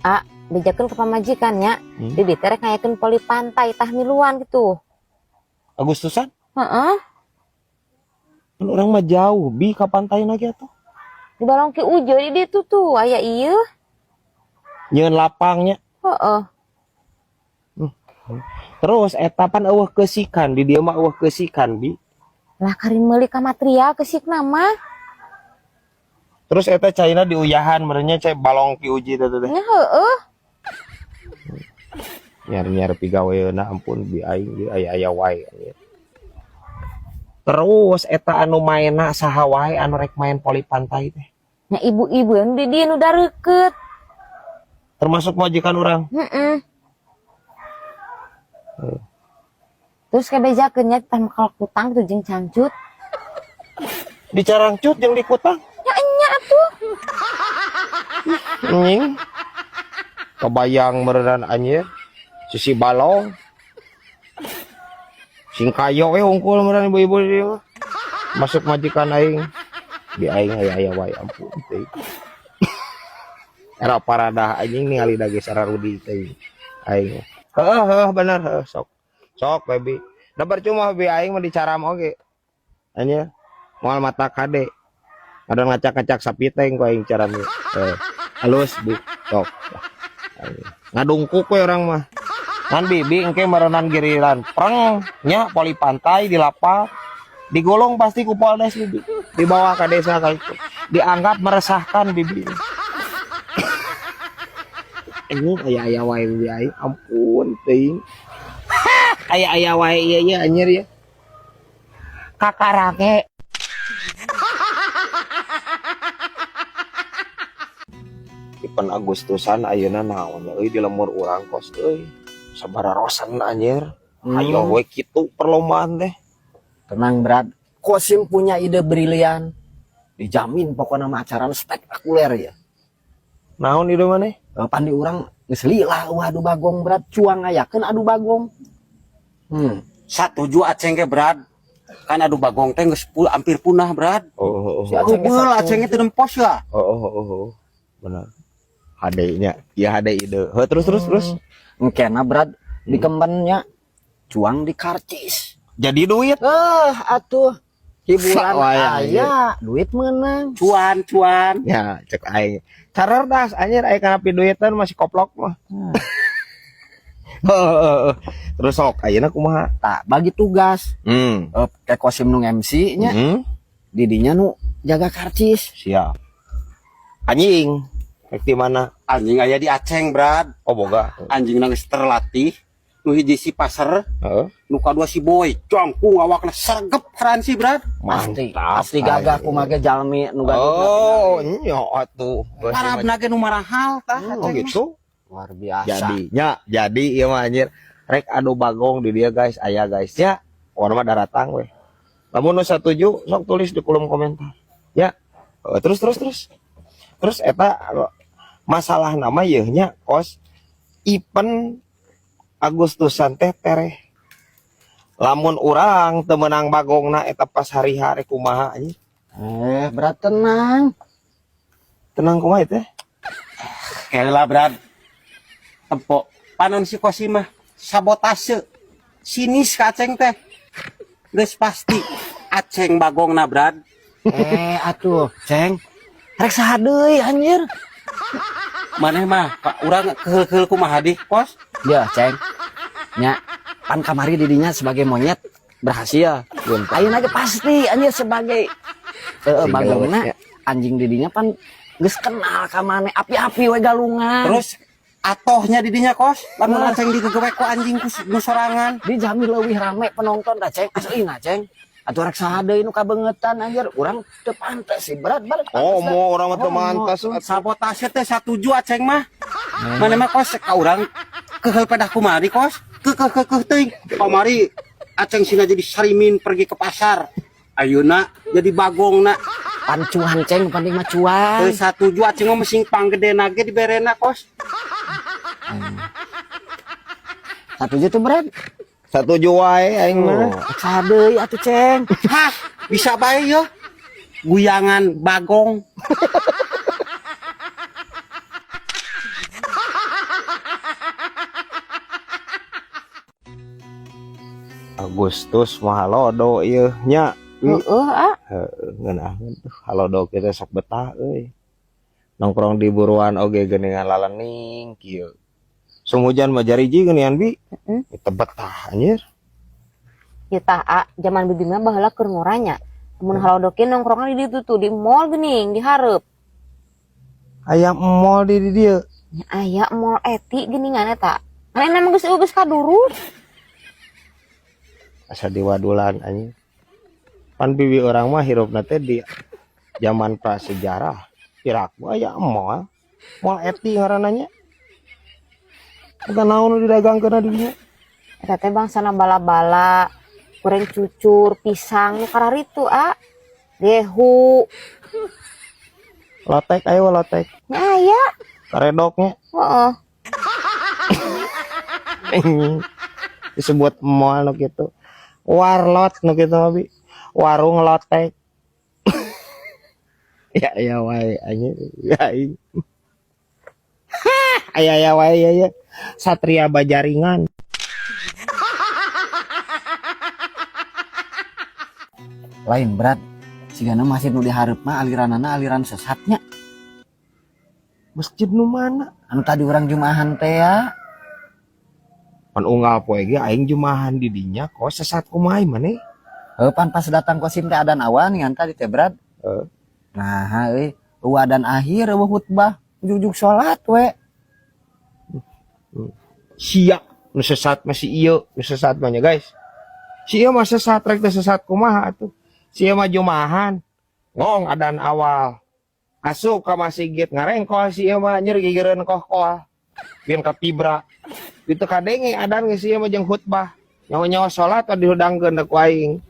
Ah, bejakeun ke pamajikan nya. Bibi teh rek ngayakeun voli pantai tah miluan gitu. Agustusan? Heeh. Kan urang mah jauh, Bi, ka pantai lagi atuh. Di Balong Ki Ujo di ditu tuh aya ieu. Nyeun lapangnya. Heeh. Terus eta pan euweuh keusikan, di dieu mah euweuh keusikan, Bi. Lah karin meuli ka material keusikna mah. Terus eta caina diuyahan merenya cai Balong Ki Uji teh teh. Nya heueuh. Nyar-nyar pigaweuna, ampun bi, aing di aya-aya wae anjir. Terus eta anu maenna saha wae anu rek main voli pantai teh? Nya ibu-ibu anu di dieu nu dareukeut. Termasuk majikan urang. Heeh. Terus kabejakeun nya tah makal kutang tuh jeung cangcut. Dicarangcut jeung dikutang. Ya enya atuh. Anjing. Kebayang meureunan anjir. Sisi balong. Sing kayo we hungkul meureun ibu-ibu di dieu mah. Masuk majikan aing. Di aing aya-aya wae, ampun teuing. Era paradah anjing ningali dage sararudi teuing. Aing. Heeh heeh bener, heuh sok. Sok baby. Da percuma bi, aing mah dicaram oge. Anjir. Moal mata kade. Ada ngacak-ngacak sapi teh ku aing caram ge. Halus bi. Sok. Aing. Ngadungkuk we urang mah. Ngan bibi engke meureunan giliran preng nya voli pantai di lapak digolong pasti ku Poldes, bibi dibawa ke desa kali itu dianggap meresahkan bibi. Ini aya aya wae bibi aing, ampun teuing, aya aya wae ieu ieu anjir ya kakarake. Ipan Agustusan ayeuna naon euy di lembur urang kos euy, sabaraha rosen anjir. Ayo we kitu perlombaan teh. Tenang, Brad. Kosim punya ide brilian. Dijamin pokoknya mah acara spektakuler ya. Naon ide maneh? Pandi urang geus lila euweuh adu bagong, Brad. Cuang ngayakeun adu bagong. Satuju Aceng ge, Brad. Kan adu bagong teh geus hampir punah, Brad. Oh. Si Aceng ge Heubeul satu. Aceng teh nempos lah. Oh. Benar. Hade nya, ya hade ide. Heuh, terus terus terus. Engkena, Brad, dikembennya cuang di karcis. Jadi duit. Eh, atuh hiburan Wah, aya, duit menang. Cuan, cuan. Ya, cek aing. Carerdas anjir aing kana piduitan masih koplok mah. Heeh. Terus sok ayeuna kumaha? Tak bagi tugas. Eh, kayak Kosim nu MC nya, didinya nu jaga karcis. Siap. Anjing. Rek di mana? Anjing aya di Aceng, Brad. Oh, boga. Anjing geus terlatih. Nu hiji si Pasar, nu kadua si Boy. Jangkung awakna sergep karan si Brad. Pasti, Mantap. pasti gagah kumaha jalmi nu gaduh. Oh, nya atuh. Parabna ge nu marahal tah Oh, Aceng mah. gitu. Luar biasa. Jadi nya, jadi ieu mah anjir. Rek adu bagong di dia guys, aya guys ya. Urang mah daratang we. Lamun nu satuju sok tulis di kolom komentar. Ya. Terus terus terus. Terus eta masalah nama yeuh nya kos event Agustusan teh tereh. Lamun urang teu meunang bagongna eta pas hari-hari kumaha anjing? Eh, Brad, tenang. Tenang kumaha teh? Kela, Brad. Tempo panon si Kosim mah sabotase. Sinis ka Aceng teh. Geus pasti Aceng bagongna, Brad. Eh, atuh, Ceng. Rek saha deui anjir? Maneh mah ka urang keheul-keheul kumaha di kos? Ya, Ceng. Nya, pan kamari didinya sebagai monyet berhasil. Ayeuna ge pasti anjir sebagai bagongna ya. Anjing didinya pan geus kenal ka maneh, api-api we galungan. Terus atohnya didinya kos, lamun Aceng digegewek ku anjing ku nu sorangan. Dijamin leuwih rame penonton dah, Ceng. Aslina, Ceng. Atuh rek saha deui nu kabeungetan anjir? Urang teu pantes sih, berat berat. Oh, mau urang mah teu Oh, mantas. Sabotase teh satuju Aceng mah. Maneh mah kos ka urang keheul pedah kumaha di kos? Keukeuh keukeuh teuing. Kamari Aceng sina jadi Sarimin pergi ke pasar. Ayeuna jadi bagongna. Pan cuan, Ceng, penting mah cuan. Teu satuju Aceng mah mesing panggedena ge diberena kos. Satuju tuh, Brad. Satuju wae aing mah. Oh, saha deui atuh, Ceng? Hah, bisa bae yo. Guyangan bagong. Agustus mah halodo ieu nya. Heeh, ah. Heeh, ngeunaheun tuh halodo kita sok betah euy. Nongkrong di buruan oge geuningan lalening kieu. Sung hujan mah jariji geuningan bi. Heeh. Teu betah anjir. Ya tah, ah, zaman bibi mah baheula keur ngoranya. Mun halodo kieu nongkrongna di ditu tuh di mall geuning, di hareup. Aya mall di dieu. Nya aya mall eti geuningan eta. Manehna mah geus geus kaduruk. Asa diwadulan anjing. Pan bibi orang mah hirupna teh di zaman prasejarah. Piraku aya mall. Mall eti ngaranna nya. Eta naon nu didagangkeunna di dinya? Eta teh bangsana bala-bala, goreng cucur, pisang, nu kararitu, ah. Gehu. Lotek ayo lotek. Nya aya. Karedoknya. Heeh. Disebut mall nu kitu. Warlot nu kitu mah bi. Warung lotek. Ya ya wae anjing. Ya aing. Aya aya wae ya ya. Satria Bajaringan. Lain berat. Sigana masjid nu dihareup mah aliranana aliran sesatnya. Masjid nu mana? Anu tadi urang jumahan teh ya. Pan unggal poe ge aing jumahan di dinya kok sesat kumaha maneh? Heuh, pan pas datang kosim teh adan awan ngan tadi teh berat. Heeh. Nah, euy, eueuh adan akhir eueuh khutbah, ujug-ujug salat we. Sia nu sesat mah si ieu, nu sesat mah nya guys. Si ieu mah sesat rek teh sesat kumaha atuh. Si ieu mah jumahan. Ngong adan awal. Asup ka masjid ngarengkol si ieu mah anjir gigireun koh-koh. Bin katibra. Itu kadenge adan geus ieu mah jeung khutbah. Nyawa-nyawa salat teh dihudangkeun ku aing.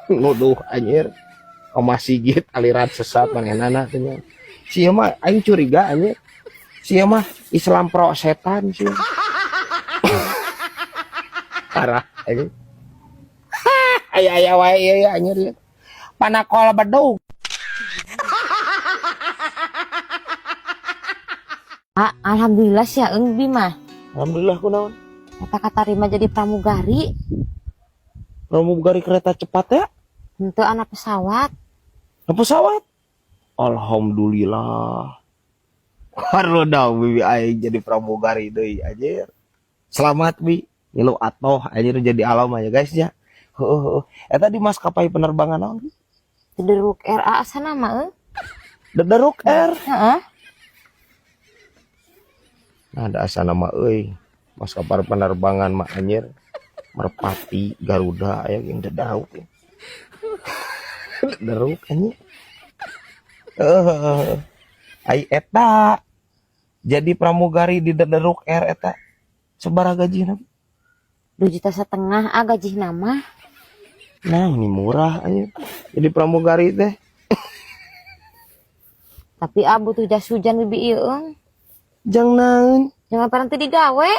Nuduh anjir. Ka masjid aliran sesat manehna teh nya. Si ieu mah aing curiga anjir. Si ieu mah Islam pro setan sih. Parah anjir. Aya aya wae ieu ya anjir. Panakol bedug. Ah, alhamdulillah sih ya eung bi mah. Alhamdulillah kunaon? Eta katarima jadi pramugari. Pramugari kereta cepat ya? Henteu anak pesawat. Nah, pesawat. Alhamdulillah. Karena bibi aing jadi pramugari deui anjir. Selamat bi. Ngilu atoh anjir jadi alam aja guys ya. Heeh heeh. Eta di maskapai penerbangan naon? Dederuk Air asana mah euy. Dederuk Air. Heeh. Nah, ada asana mah euy. Maskapai penerbangan mah anjir. Merpati, Garuda aya yang dedauk. Dederuk anjir. Heeh. Ai eta jadi pramugari di Dederuk Air eta sabaraha gajina? 2,5 juta ah gajina mah. Nah, ini murah anjir. Jadi pramugari teh. Tapi ah butuh jas hujan bibi ieu eung. Jang naon? Jangan paranti digawe.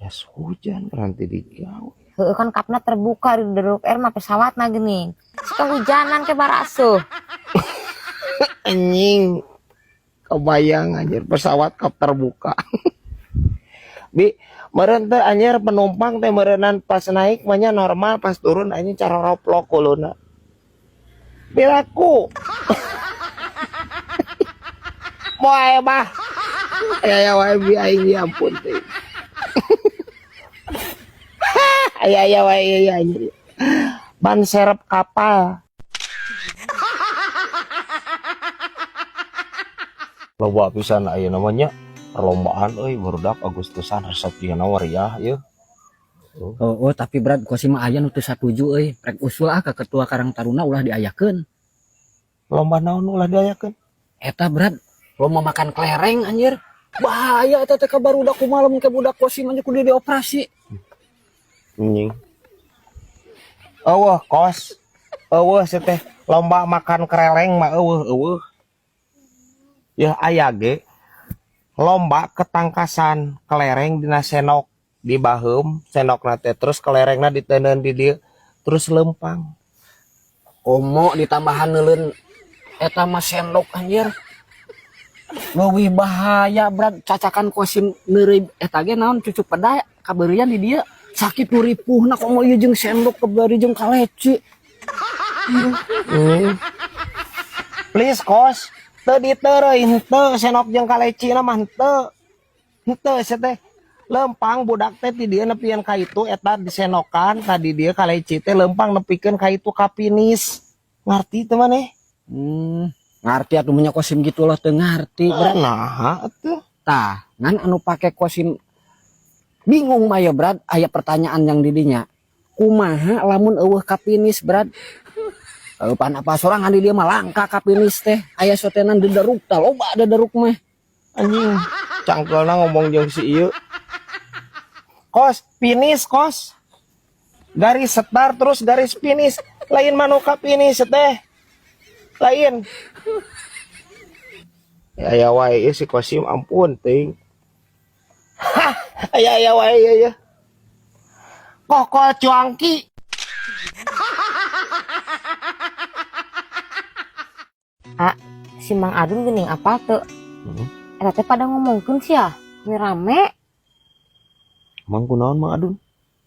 Jas hujan paranti digawe. Heeh kan kapna terbuka di Dederuk Air mah pesawatna geuning. Suka hujanan ke barasuh. Anjing. Kebayang anjir pesawat kap terbuka. Bi, meureun teh anjir penumpang teh meureunnan pas naik mah nya normal, pas turun anjing cara roplok kuluna. Piraku. Moe mah. Aya aya wae bi aing ya ampun teh. Aya aya wae ya anjir. Ban serep kapal. Loba pisan aya namanya perlombaan euy barudak Agustusan resep dina wariah ieu. Oh, oh tapi berat kosim mah aya nu teu satuju euy. Rek usul ah ka ketua Karang Taruna ulah diayakeun. Lomba naon ulah diayakeun? Eta berat lomba makan kelereng anjir. Bahaya eta teh ka barudak kumaha lamun ke budak kosim anjir kudu dioperasi. Anjing. Eueuh kos. Eueuh sih teh lomba makan kereleng mah eueuh eueuh. Ya aya ge lomba ketangkasan kelereng dina senok di baheum senokna teh terus kelerengna diteundeun di dieu terus lempang. Komo ditambahan neuleun eta mah sendok anjir. Leuwih bahaya, Brad, cacakan Kosim neureuy eta ge naon cucuk pedah kabeurian di dieu. Sakitu ripuhna komo ieu jeung sendok kebari jeung kaleci. Please, Kos, teu diteureuy henteu senok jeung kalecina mah henteu. Henteu sia teh. Lempang budak teh ti dieu nepian ka itu eta disenokan tadi dieu kaleci teh lempang nepikeun ka itu ka finish. Ngarti teu maneh? Ngarti atuh nya Kosim gitu loh teu ngarti, Brad. Nah, atuh. Tah, ngan anu pake Kosim bingung mah ya, Brad, aya pertanyaan yang didinya. Kumaha lamun euweuh kapinis, Brad? Pan apa sorangan di dieu mah langka kapinis teh. Aya sotenan dederuk tah loba dederuk mah. Anjing, cangkelna ngomong jeung si ieu. Kos, finish, Kos. Garis start terus garis finish. Lain manuka finish teh. Lain. Aya wae ieu si Kosim, ampun teuing. Hah, aya aya wae ieu ya. Kokol cuangki. Ah, si Mang Adun geuning apa teu? Hmm. Eta teh pada ngomongkeun sia. Ini rame. Mang kunaon Mang Adun?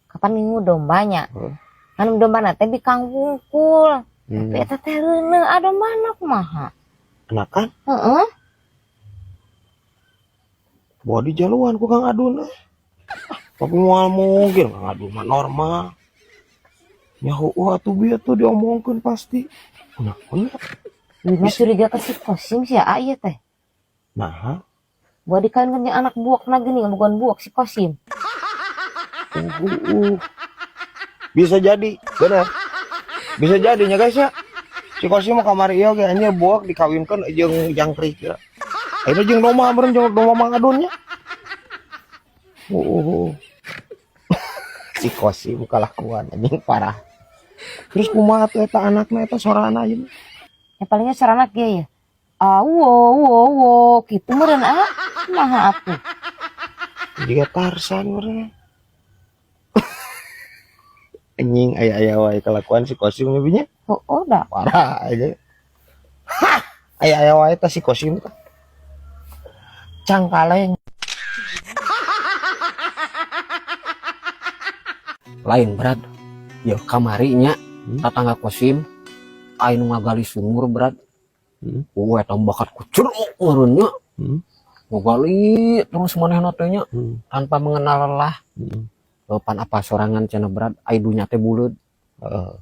Kapan ngingu dombanya? Heeh. Kan domba teh bikang wungkul. Tapi eta teh reuneuh ah dombana kumaha? Enakan? Heeh. Bawa di jaluan ku Kang Adun. Eh. Tapi moal mungkin Kang Adun mah normal. Nyaho atuh bieu tuh diomongkeun pasti. Kunaon ya? Bima curiga ke si Kosim sih ya, iya teh. Nah, Buat dikawinkeun jeung anak buak na geuning, bukan buak si Kosim. Bisa jadi, bener. Bisa jadinya guys ya. Si Kosim mah kamari ieu ge anjir buak dikawinkeun jeung jangkrik ya. Ayeuna jeung domba meureun jeung domba Mang Adun nya. Si Kosim kalakuan anjing parah. Terus kumaha tuh eta anakna eta sorana ayeuna? Ya palingnya sorana kieu ya. Ah, wo wo wo kitu meureun ah. Kumaha atuh? Jiga Tarsan meureun. Anjing aya-aya wae kelakuan si Kosim nya. Oh, da. Parah aja. Hah, aya-aya wae tah si Kosim teh. Cangkaleng. Lain, Brad. Ya kamarinya tetangga Kosim aya nu ngagali sumur, Brad. Eta bakat ku ceruk meureun nya. Ngagali terus manehna teh nya tanpa mengenal lelah. Pan apa sorangan cenah, Brad, ai dunya teh buleud. Heeh.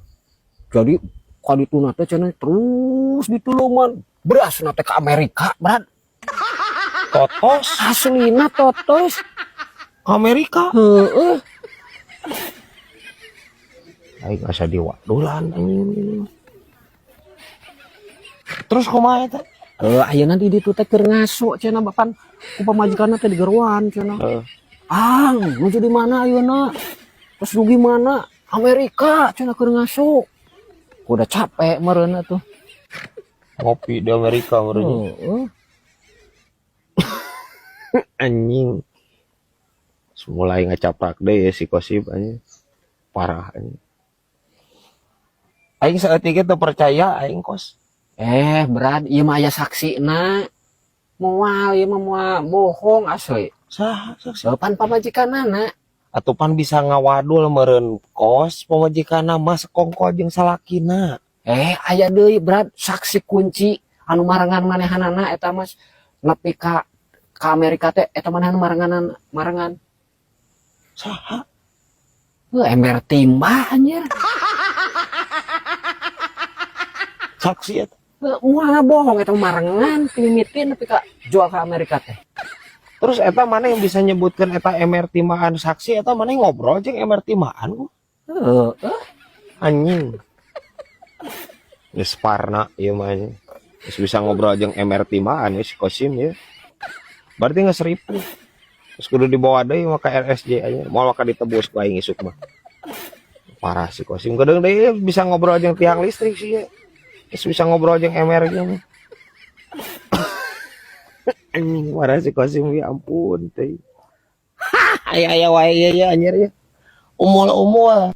Jadi kadituna teh cenah terus ditulungan. Berasna teh ke Amerika, Brad. Totos. Aslina totos. Amerika. Heeh. Aing asa diwadulan anjing. Terus kumaha eta? Ayeuna di ditu teh keur ngaso cenah bapan ku pamajikanna teh digeruan cenah. Heeh. Ang, nuju di mana ayeuna? Terus dugi mana? Amerika cenah keur ngaso. Udah capek meureun atuh. Ngopi di Amerika meureun. Heeh. Anjing. Mulai ngacaprak deh ya si Kosim anjing. Parah anjing. Aing saeutik ge teu percaya aing Kos. Brad, ieu mah aya saksina. Moal ieu mah moal bohong asli. Saha saksi? Pan pamajikanana. Atuh pan bisa ngawadul meureun Kos pamajikanna mah sekongkol jeung salakina. Aya deui, Brad, saksi kunci anu marengan manehanana eta mah nepi ka Amerika teh eta manehan marenganan marengan. Saha? Heuh, ember timbah anjir. Saksi eta. Heuh, moal bohong eta marengan limitin nepi ka jual ka Amerika teh. Terus eta mana yang bisa nyebutkan eta MR timbaan saksi eta mana yang ngobrol jeung MR timbaan ku? Heeh. Anjing. Geus parna ieu mah anjing. Geus bisa ngobrol jeung MR timbaan ya si Kosim ya. Berarti geus ripuh. Terus kudu dibawa deui mah ka RSJ aja. Moal ka ditebus ku aing isuk mah. Parah si Kosim. Kedeung deui bisa ngobrol jeung tiang listrik sih ya. Geus bisa ngobrol jeung MR ge mah. Anjing parah si Kosim ya ampun teh. Hah, aya aya wae ieu ya anjir ya. Umul-umul.